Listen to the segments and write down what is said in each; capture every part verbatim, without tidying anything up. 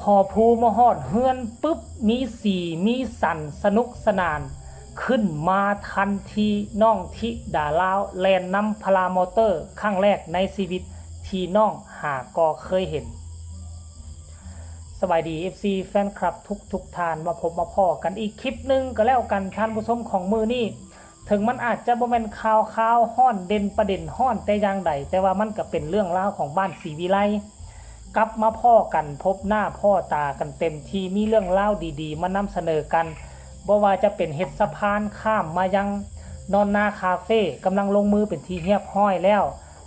พอภูมาฮอดเฮือนปึ๊บ มีสีมีสันสนุกสนาน ขึ้นมาทันที น้องธิดาลาวแล่นนำพารามอเตอร์ครั้งแรกในชีวิตที่น้องหาก็เคยเห็น สบายดี เอฟซี แฟนคลับทุกทุกๆท่าน มาพบมาพ้อกันอีกคลิปหนึ่งก็แล้วกันท่านผู้ชม ของมื้อนี้ ถึงมันอาจจะบ่แม่นข่าวข่าวฮ้อนเด่นประเด็นฮ้อนแต่อย่างใด แต่ว่ามันก็เป็นเรื่องราวของบ้านศรีวิไล กลับมาพ้อกันพบหน้าพ้อตากันเต็มที่ มีเรื่องราวดีๆ มานำเสนอกัน บ่ว่าจะเป็นเฮ็ดสะพานข้ามมายังนอนนาคาเฟ่ กำลังลงมือเป็นที่เรียบร้อยแล้ว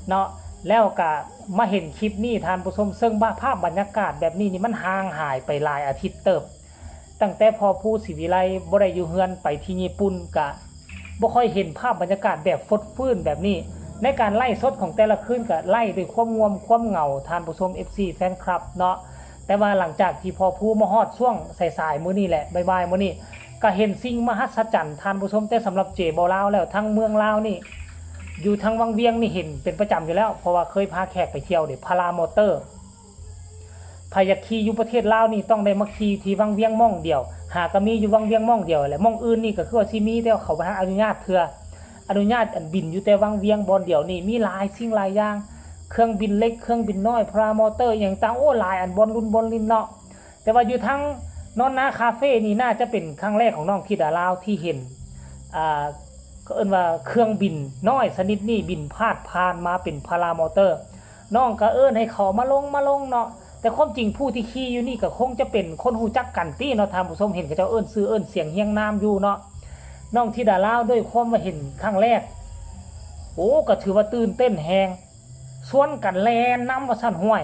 เนาะ แล้วก็มาเห็นคลิปนี้ท่านผู้ชม ซึ่งภาพบรรยากาศแบบนี้นี่มันห่างหายไปหลายอาทิตย์เติบ ตั้งแต่พอภูศรีวิไลบ่ได้อยู่เฮือนไปที่ญี่ปุ่น กะบ่ค่อยเห็นภาพบรรยากาศแบบฟดฟื้นแบบนี้ ในการไลฟ์สดของแต่ละคืนกะไลฟ์ด้วยความง่วงความเหงา ท่านผู้ชม เอฟซี แฟนคลับเนาะ แต่ว่าหลังจากที่พอภูมาฮอดช่วงสายๆมื้อนี้แหละ บ่ายๆมื้อนี้ ก็เห็นสิ่งมหัศจรรย์ท่านผู้ชม แต่สำหรับเจบ่าวลาวแล้ว ทั้งเมืองลาวนี่ อยู่ทางวังเวียงนี่เห็นเป็นประจำอยู่แล้ว เพราะว่าเคยพาแขกไปเที่ยวเด้ พารามอเตอร์ ไผอยากขี่อยู่ประเทศลาวนี่ต้องได้มาขี่ที่วังเวียงหม่องเดียว หากะมีอยู่วังเวียงหม่องเดียวแหละ หม่องอื่นนี่ก็คือว่าสิมี แต่ว่าเขาบ่ทันอนุญาตเทื่อ อนุญาตอันบินอยู่แต่วังเวียงบ่อนเดียวนี่ มีหลายสิ่งหลายอย่าง เครื่องบินเล็ก เครื่องบินน้อย พารามอเตอร์ อิหยังต่าง โอ้ หลายอัน บ่อนรุ่นบ่อนรินเนาะ แต่ว่าอยู่ทางนอนนาคาเฟ่นี่น่าจะเป็นครั้งแรกของน้องธิดาลาวที่เห็น อ่า ก็เอิ้นว่าเครื่องบินน้อยชนิดนี้บินพาดผ่านมาเป็นพารามอเตอร์ น้องก็เอิ้นให้เขามาลง มาลงเนาะ แต่ความจริงผู้ที่ขี่อยู่นี่ก็คงจะเป็นคนรู้จักกันติเนาะ ท่านผู้ชม เห็นเขาเจ้าเอิ้นชื่อเอิ้นเสียงเรียงนามอยู่เนาะ น้องธิดาลาวด้วยความว่าเห็นครั้งแรก โอ้ ก็ถือว่าตื่นเต้นแฮง ชวนกันแล่นนำว่าซั่น ห้วย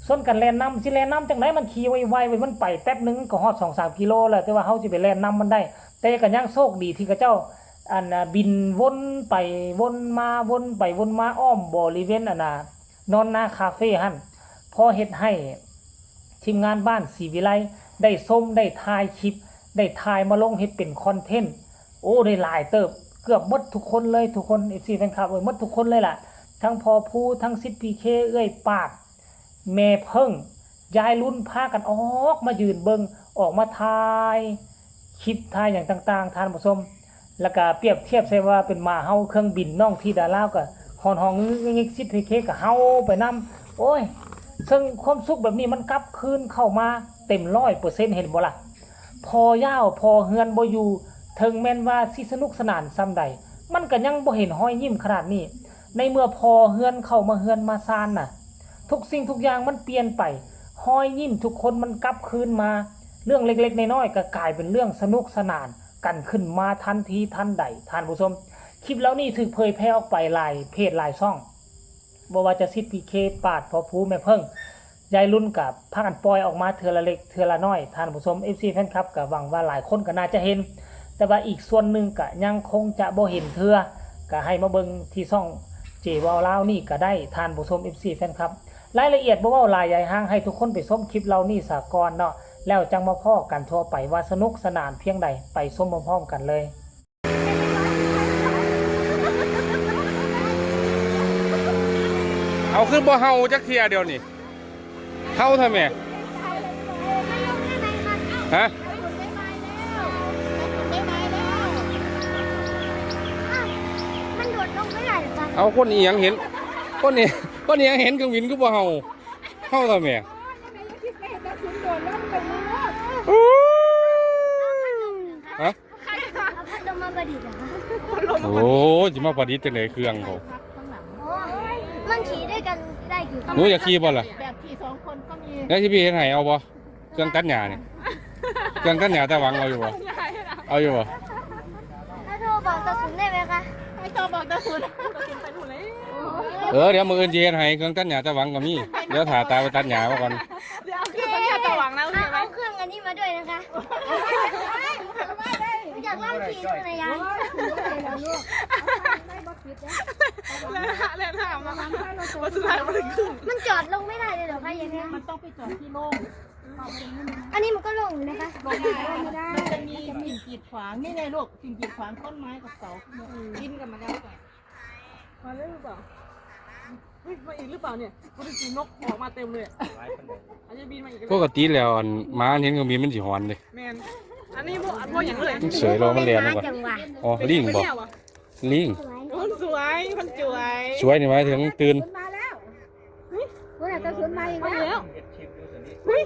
ชวนกันแล่นนำ สิแล่นนำจั่งใด มันขี่ไวๆ มันไปแป๊บหนึ่งก็ฮอดสองสามกิโลแล้ว แต่ว่าเฮาสิไปแล่นนำมันได้ แต่ก็ยังโชคดีที่เขาเจ้า อันน่ะ บินวนไปวนมา วนไปวนมาอ้อมบริเวณ อันน่ะ นอนนาคาเฟ่หั่น พอเฮ็ดให้ทีมงานบ้านศรีวิไลได้ชม ได้ถ่ายคลิป ได้ถ่ายมาลงเฮ็ดเป็นคอนเทนต์ โอ้ ได้หลายเติบ เกือบหมดทุกคนเลย ทุกคน เอฟซี แฟนคลับเอ้ย หมดทุกคนเลยล่ะ ทั้งพอภู ทั้งสิทธิ์ พีเค เอื้อยปาด แม่เพิ่ง ยายรุ่น พากันออกมายืนเบิ่ง ออกมาถ่ายคลิปถ่ายหยังต่างๆ ท่านผู้ชม แล้วก็เปรียบเทียบใส่ว่าเป็นหมาเฮาเครื่องบิน น้องธิดาลาวก็ฮ้องๆ งึกๆ สิทธิ์ พีเค ก็เฮาไปนำ โอ้ย ซึ่งความสุขแบบนี้มันกลับคืนเข้ามาเต็มร้อยเปอร์เซ็นต์ เห็นบ่ล่ะ พอยาวพอเฮือนบ่อยู่ ถึงแม้นว่าสิสนุกสนานส่ำใด มันก็ยังบ่เห็นฮอยยิ้มขนาดนี้ ในเมื่อพอเฮือนเข้ามาเฮือนมาซานน่ะ ทุกสิ่งทุกอย่างมันเปลี่ยนไป ฮอยยิ้มทุกคนมันกลับคืนมา เรื่องเล็กๆน้อยๆก็กลายเป็นเรื่องสนุกสนานกันขึ้นมาทันทีทันใด ท่านผู้ชม คลิปเหล่านี้ถูกเผยแพร่ออกไปหลายเพจหลายช่อง บ่ว่าจะสิทธิ์ พีเค ปาด พอภู แม่เพิ่ง ยายรุ่นก็พากันปล่อยออกมาเทื่อละเล็กเทื่อละน้อย ท่านผู้ชม เอฟซี แฟนคลับก็หวังว่าหลายคนก็น่าจะเห็น แต่ว่าอีกส่วนหนึ่งก็ยังคงจะบ่เห็นเทื่อ ก็ให้มาเบิ่งที่ช่องเจบ่าวลาวนี่ก็ได้ ท่านผู้ชม เอฟซี แฟนคลับ รายละเอียดบ่เว้าหลายยายห่าง ให้ทุกคนไปชมคลิปเหล่านี้ซะก่อนเนาะ แล้วจั่งมาพ้อกันทั่วไปว่าสนุกสนานเพียงใด ไปชมพร้อมๆกันเลย เอาคือบ่เห่าจักเทื่อเดี๋ยวนี้ เห่าทำไม ฮะ มันโดดลงไม่ได้เหรอจ๊ะ เอาคนอีหยังเห็น คนนี้คนอีหยังเห็นเครื่องบินคือบ่เห่า เห่าทำไม อู้ ฮะ เอาพัดลมมาประดิษฐ์เหรอคะ โอ้ยสิมาประดิษฐ์จังได๋เครื่องเขา อ๋อ มันขี่ด้วยกันได้กี่คน หนูอยากขี่บ่ล่ะ แบบขี่สองคนก็มี แล้วที่พี่เฮ็ดให้เอาบ่ เครื่องตัดหญ้านี่ เครื่องตัดหญ้าตาหวังเอาอยู่บ่ เอาอยู่บ่ แล้วโทรบอกตาสุนได้ไหมคะ ให้โทรบอกตาสุนตาสุนไปถูกเลย เออ เดี๋ยวมื้ออื่นสิเฮ็ดให้ เครื่องตัดหญ้าตาหวังก็มี เดี๋ยวถ่าตาไปตัดหญ้ามาก่อน เดี๋ยวเอาเครื่องตัดหญ้าตาหวังนะ เอาเอาเครื่องอันนี้มาด้วยนะคะ อยากลองขี่ดูหน่อยยาย แล้วแล้วถามมาว่าสุดท้ายมาถึงครึ่ง มันจอดลงไม่ได้เลยเหรอคะอย่างเงี้ย มันต้องไปจอดที่โล่ง อันนี้มันก็ลงอยู่นะคะ ลงไม่ได้มันจะมีสิ่งกีดขวางนี่ไงลูก สิ่งกีดขวางต้นไม้กับเสา กินกันมาแล้วก่อน มาเรื่องหรือเปล่า เฮ้ย มาอีกหรือเปล่าเนี่ย คุณดูสิ นกออกมาเต็มเลยอะ อาจจะบินมาอีกก็ ปก ได้ ติแล้วอันหมาเห็นเครื่องบินมันสิหอนเด้ แมน อันนี้พวกพวกอย่างเลย มันเสยรอมันแล่นแล้วก่อน จังหวะ อ๋อ ลิงบ่ เนี่ยเหรอ ลิง คนสวย คนสวย สวยนี่หมายถึงตื่น มาแล้วเฮ้ยผู้ใดกระสุนมาอีก มา แล้ว แล้วเฮ้ย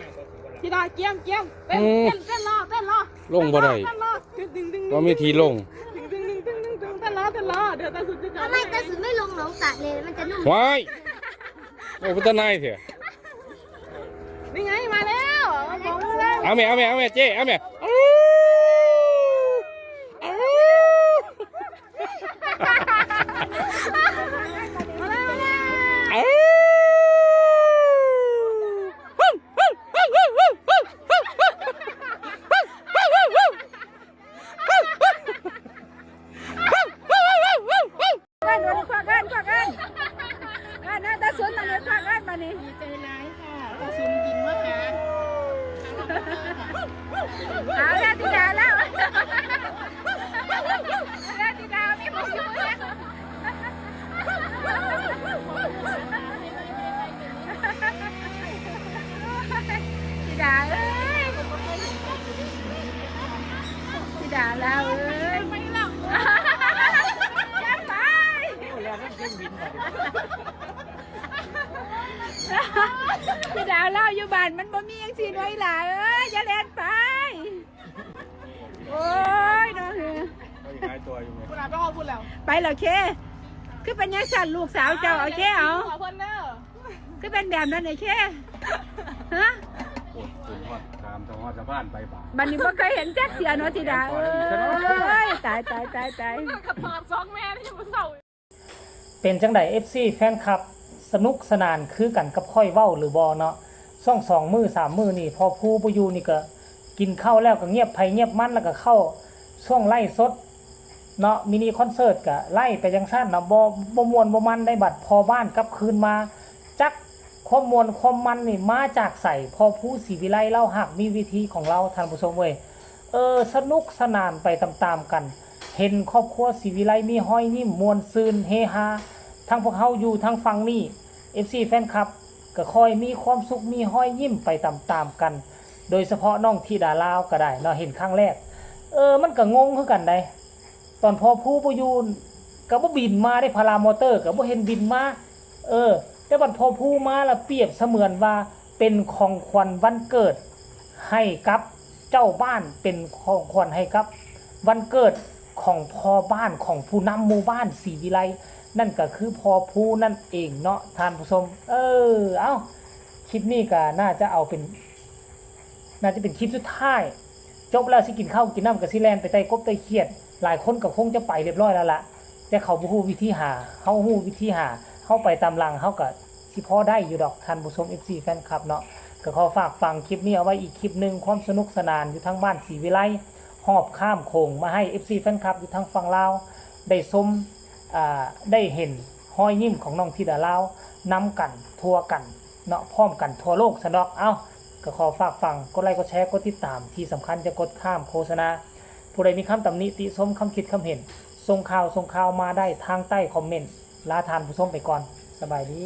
ธิดาเกี้ยมเกี้ยมเต้น อืม เต้นเต้นรอเต้นรอ ลงบ่ได้ เต้นรอดึงดึงดึง ว่ามีที่ลง ดึงดึงดึงดึงดึงเต้นรอเต้นรอเดี๋ยวตาสุดจะจอด ทำไมกระสุนไม่ลงหนองสระเลยมันจะนุ่ม ว้ายโอ้เป็นตาหน่ายเถอะ นี่ไงมาแล้วเอาของมาแล้ว เอาแม่เอาแม่เอาแม่เจ้เอาแม่ มาแล้วมาแล้ว เอ้า กันควักกันควักกันกันนะตาสุนมาเนี่ยควักกันมานี่ ดีใจร้ายค่ะกระสุนบินมาหา เอาแล้วธิดาแล้วแล้วธิดามีผมอยู่แล้วธิดาเอ้ยธิดาแล้วเอ้ย ไปหรอก อย่าไป แล้วนั่นเครื่องบินก่อน ธิดาเล่าอยู่บ้านมันบ่มีจังซี่น้อยหล่าเอ้ยอย่าแล่นไป โอ้ยน้องเอ้ย เขายังหายตัวอยู่ไง คุณอาก็เอาพูดแล้ว ไปเหรอเค คือเป็นยังสั่นลูกสาวเจ้าเอาเคเอา เพื่อนเนอ คือเป็นแบบนั้นไอ้เคฮะ ปวดปวดหอดตามทางหอดสะพานไปบ่า บัดนี้บ่เคยเห็นจักเทื่อเนาะธิดาเอ้ยตายตายตายตาย ขับผ่านสองแม่ที่ยังไม่เศร้า เป็นจังได๋ เอฟซี แฟนคลับ สนุกสนานคือกันกับข้อยเว้าหรือบ่เนาะ ช่วงสองมื้อสามมื้อนี่พ่อผู้บ่อยู่นี่ก็กินข้าวแล้วก็เงียบไผเงียบมัน แล้วก็เข้าช่วงไลฟ์สดเนาะ มินิคอนเสิร์ตก็ไลฟ์ไปจังซั่นเนาะ บ่บ่ม่วนบ่มันได้ บัดพ่อบ้านกลับคืนมา จักความม่วนความมันนี่มาจากไส พ่อผู้ศรีวิไลลาวหากมีวิธีของลาว ท่านผู้ชมเอ้ย เออ สนุกสนานไปตามๆกัน เห็นครอบครัวศรีวิไลมีฮอยยิ้มม่วนซื่นเฮฮา ทั้งพวกเฮาอยู่ทางฝั่งนี้ เอฟซี แฟนคลับ ก็ค่อยมีความสุขมีฮอยยิ้มไปตามๆกัน โดยเฉพาะน้องธิดาลาวก็ได้เนาะ เห็นครั้งแรก เออ มันก็งงคือกันได๋ ตอนพ่อผู้บ่อยู่ก็บ่บินมาได้ พารามอเตอร์ก็บ่เห็นบินมา เออ แต่บัดพ่อผู้มาละเปรียบเสมือนว่าเป็นของขวัญวันเกิดให้กับเจ้าบ้าน เป็นของขวัญให้กับวันเกิดของพ่อบ้านของผู้นำหมู่บ้านศรีวิไล นั่นก็คือพ่อผู้นั่นเองเนาะท่านผู้ชม เออ เอ้า คลิปนี้ก็น่าจะเอาเป็น น่าจะเป็นคลิปสุดท้าย จบแล้วสิกินข้าวกินน้ำก็สิแล่นไปไต่กบไต่เขียด หลายคนก็คงจะไปเรียบร้อยแล้วล่ะ แต่เขาบ่ฮู้วิธีหา เฮาฮู้วิธีหา เฮาไปตามหลังเฮาก็สิพอได้อยู่ดอกท่านผู้ชม เอฟซี แฟนคลับเนาะ ก็ขอฝากฟังคลิปนี้เอาไว้อีกคลิปหนึ่ง ความสนุกสนานอยู่ทางบ้านศรีวิไล หอบข้ามโขงมาให้ เอฟซี แฟนคลับอยู่ทางฝั่งลาวได้ชม อ่า ได้เห็นฮอยยิ้มของน้องธิดาลาว นำกันทั่วกันเนาะ พร้อมกันทั่วโลกซะดอก เอ้า ก็ขอฝากฟัง กดไลค์ กดแชร์ กดติดตาม ที่สำคัญจะกดข้ามโฆษณา ผู้ใดมีคำตำหนิติชม คำคิดคำเห็น ส่งข่าว ส่งข่าวมาได้ทางใต้คอมเมนต์ ลาท่านผู้ชมไปก่อน สบายดี